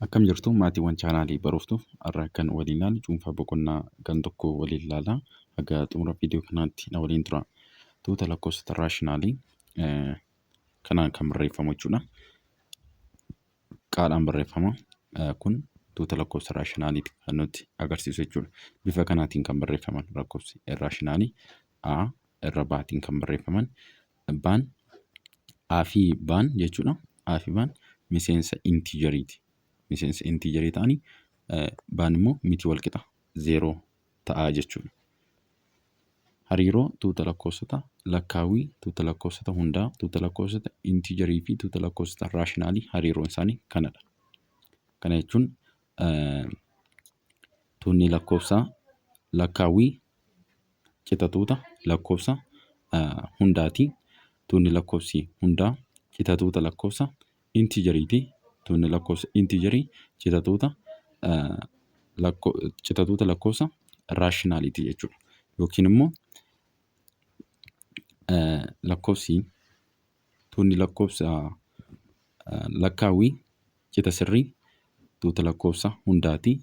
Akkam jirtu maatiiwwan chaanaalii Baruuftuuf? Har'a kan waliin ilaallu cuunfaa boqonnaa kan tokko waliin ilaalla. Haga xumura viidiyoo kanaatti na waliin tura. Tuuta lakkoofsota raashinaalii kanaan kan barreeffamu jechuudha. Qaadhaan barreeffama. Kun tuuta lakkoofsa raashinaaliiti kan nutti agarsiisu jechuudha. Bifa kanaatiin kan barreeffaman lakkoofsi raashinaalii A irra baatiin kan barreeffaman baan A fi baan jechuudha. A fi baan miseensa intiijeriiti. Miseensa intiijerii ta'anii baan immoo miti walqixa zeeroo ta'a jechuudha. Hariiroo tuuta lakkoofsota lakkaawwii, tuuta lakkoofsota hundaa, tuuta lakkoofsota intiijerii fi tuuta lakkoofsota raashinaalii hariiroon isaanii kanadha. Kana jechuun tuunni lakkoofsa lakkaawwii cita tuuta lakkoofsa hundaati. Tuunni lakkoofsi hundaa cita tuuta lakkoofsa intiijeriiti. Tuunni lakkoofsa intiijerii cita tuuta lakkoofsa raashinaaliiti jechuudha. Yookiin immoo lakkoofsi tuunni lakkoofsa lakkaawwii cita sirrii tuuta lakkoofsa hundaati.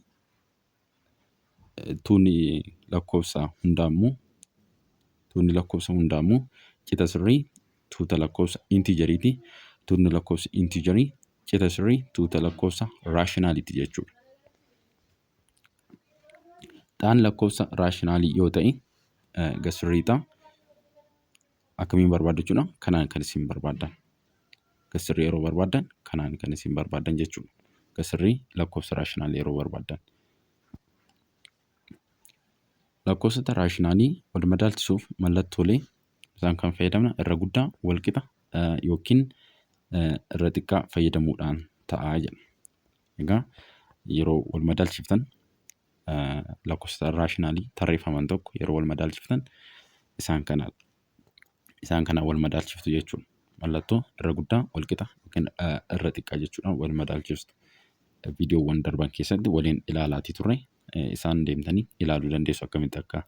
Tuunni lakkoofsa hundaa immoo tuunni lakkoofsa hundaa immoo cita sirrii tuuta lakkoofsa intiijeriiti. Tuunni lakkoofsa intiijerii cita sirrii tuuta lakkoofsa raashinaaliiti jechuudha. Xaan lakkoofsa raashinaalii yoo ta'e gasirriidha. Akkamiin barbaaddu jechuudha? Kanaan kan isin barbaaddan. Gasirrii yeroo barbaaddan kanaan kan isin barbaaddan jechuudha. Gasirrii lakkoofsa raashinaalii yeroo barbaaddan. Lakkoofsota raashinaalii wal madaalchisuuf mallattoolee isaan kan fayyadamna irra guddaa, walqixa yookiin irra xiqqaa fayyadamuudhaan ta'a jedha. Egaa yeroo wal madaalchiftan lakkoofsota raashinaalii tarreeffaman tokko yeroo wal madaalchiftan isaan kana isaan kana wal madaalchiftu jechuudha. Mallattoo irra guddaa, walqixa yookiin irra xiqqaa jechuudha wal madaalchiftu. Viidiyoowwan darban keessatti waliin ilaalaatii turre, isaan deemtanii ilaaluu dandeessu akkamitti akka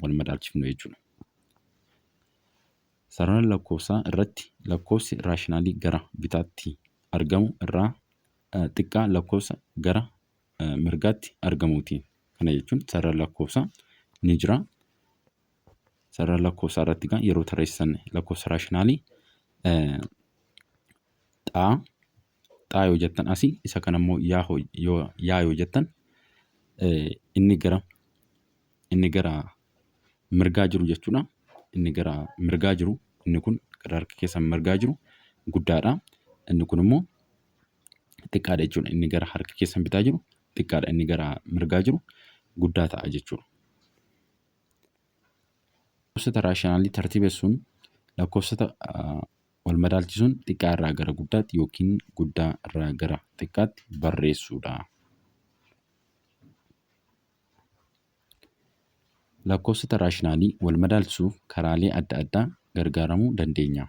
wal madaalchifnu jechuudha. Sarara lakkoofsaa irratti lakkoofsi raashinaalii gara bitaatti argamu irraa xiqqaa lakkoofsa gara mirgaatti argamuuti. Kana jechuun sarara lakkoofsaa ni jira. Sarara lakkoofsaa irratti egaa yeroo tarreessan lakkoofsa raashinaalii xaa xaa yoo jettan asii isa kana immoo yaa yoo jettan inni gara mirgaa jiru jechuudha. Inni gara mirgaa jiru, inni kun gara harka keessan mirgaa jiru guddaadha. Inni kun immoo xiqqaadha jechuudha. Inni gara harka keessan bitaa jiru xiqqaadha. Inni gara mirgaa jiru guddaa ta'a jechuudha. Lakkoofsota raashinaalii tartiibessuun lakkoofsota wal madaalchisuun xiqqaa irraa gara guddaatti yookiin guddaa irraa gara xiqqaatti barreessuudha. Lakkoofsota raashinaalii wal madaalchisuuf karaalee adda addaa gargaaramuu dandeenya.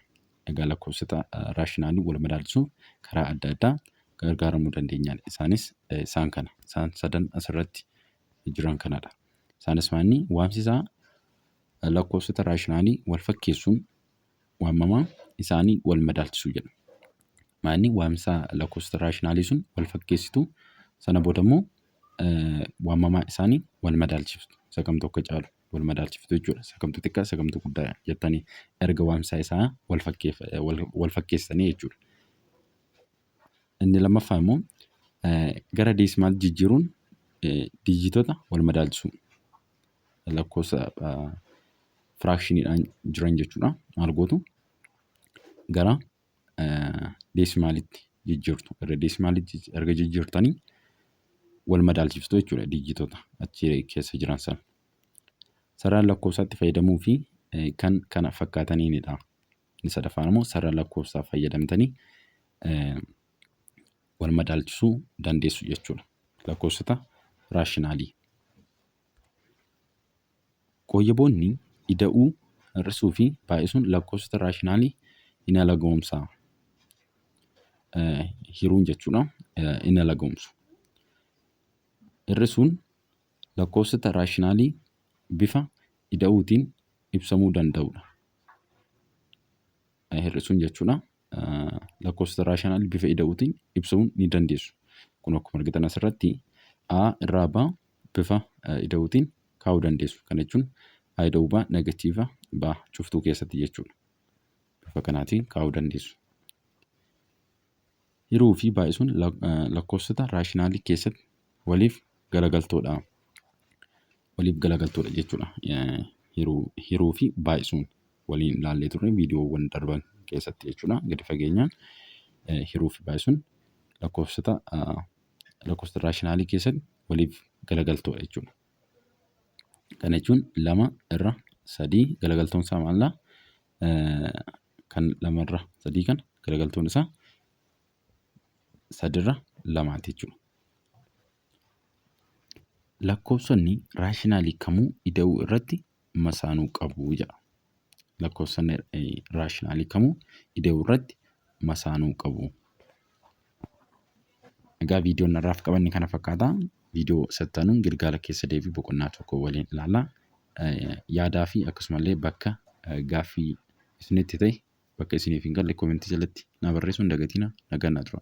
Egaa lakkoofsota raashinaalii wal madaalchisuuf karaa adda addaa gargaaramuu dandeenya. Isaanis isaan kana. Isaan sadan asirratti jiran kanadha. Isaanis maanni waamsisaa lakkoofsota raashinaalii wal fakkeessuun waamamaa isaanii wal madaalchisuu jedha. Maanni waamsisaa lakkoofsota raashinaalii sun wal fakkeessitu, sana booda immoo waamamaa isaanii wal madaalchiftu. Isa kamtu akka caalu wal madaalchiftu jechuudha. Isa kamtu xiqqaa, isa kamtu guddaa jettanii erga waamsisaa isaa wal fakkeessanii jechuudha. Inni lammaffaa immoo gara deesimaal jijjiiruun diijitoota wal madaalchisuu. Lakkoofsa firaakshiniidhaan jiran jechuudha. Maal gootu? Gara deesimaalitti jijjiirtu. Gara deesimaalitti erga jijjiirtanii wal madaalchiftu jechuudha diijitoota achi keessa jiran sana. Sarara lakkoofsaatti fayyadamuu fi kan kana fakkaataniinidha. Inni sadaffaan immoo sarara lakkoofsaa fayyadamtanii wal madaalchisuu dandeessu jechuudha. Lakkoofsota raashinaalii. Qooyyaboonni ida'uu, hir'isuu fi baay'isuun lakkoofsota raashinaalii hin alagoomsa. Hiruun jechuudha. Hin alagoomsu. Hir'isuun lakkoofsota raashinaalii bifa ida'uutiin ibsamuu danda'udha. Hir'isuun jechuudha. Lakkoofsota raashinaalii bifa ida'uutiin ibsamuu ni dandeessu. Kun akkuma argitan asirratti A irraa B bifa ida'uutiin kaa'uu dandeessu. Kana jechuun A ida'uu B negatiiva B cuftuu keessatti jechuudha. Bifa kanaatiin kaa'uu dandeessu. Hiruu fi baay'isuun lakkoofsota raashinaalii keessatti waliif garagaltoodha. Waliif garagaltoodha jechuudha. Hiruu fi baay'isuun waliin ilaallee turre viidiyoowwan darban keessatti jechuudha. Gadi fageenyaan hiruu fi baay'isuun lakkoofsota raashinaalii keessatti waliif garagaltoodha jechuudha. Kana jechuun 2/3 garagaltoon isaa maalidha? Kan 2/3 kana garagaltoon isaa 3/2ti jechuudha. Lakkoofsonni raashinaalii kamuu ida'uu irratti masaanuu qabu jedha. Lakkoofsonni raashinaalii kamuu ida'uu irratti masaanuu qabu. Egaa viidiyoon har'aaf qabanne kana fakkaata. Viidiyoo isatti aanuun gilgaala keessa deebii boqonnaa 1 waliin ilaalla. Yaadaa fi akkasumallee bakka gaaffii isinitti ta'e, bakka isiniif hin galle koomentii jalatti naa barreessuu hin dagatinaa. Nagaan naa tura.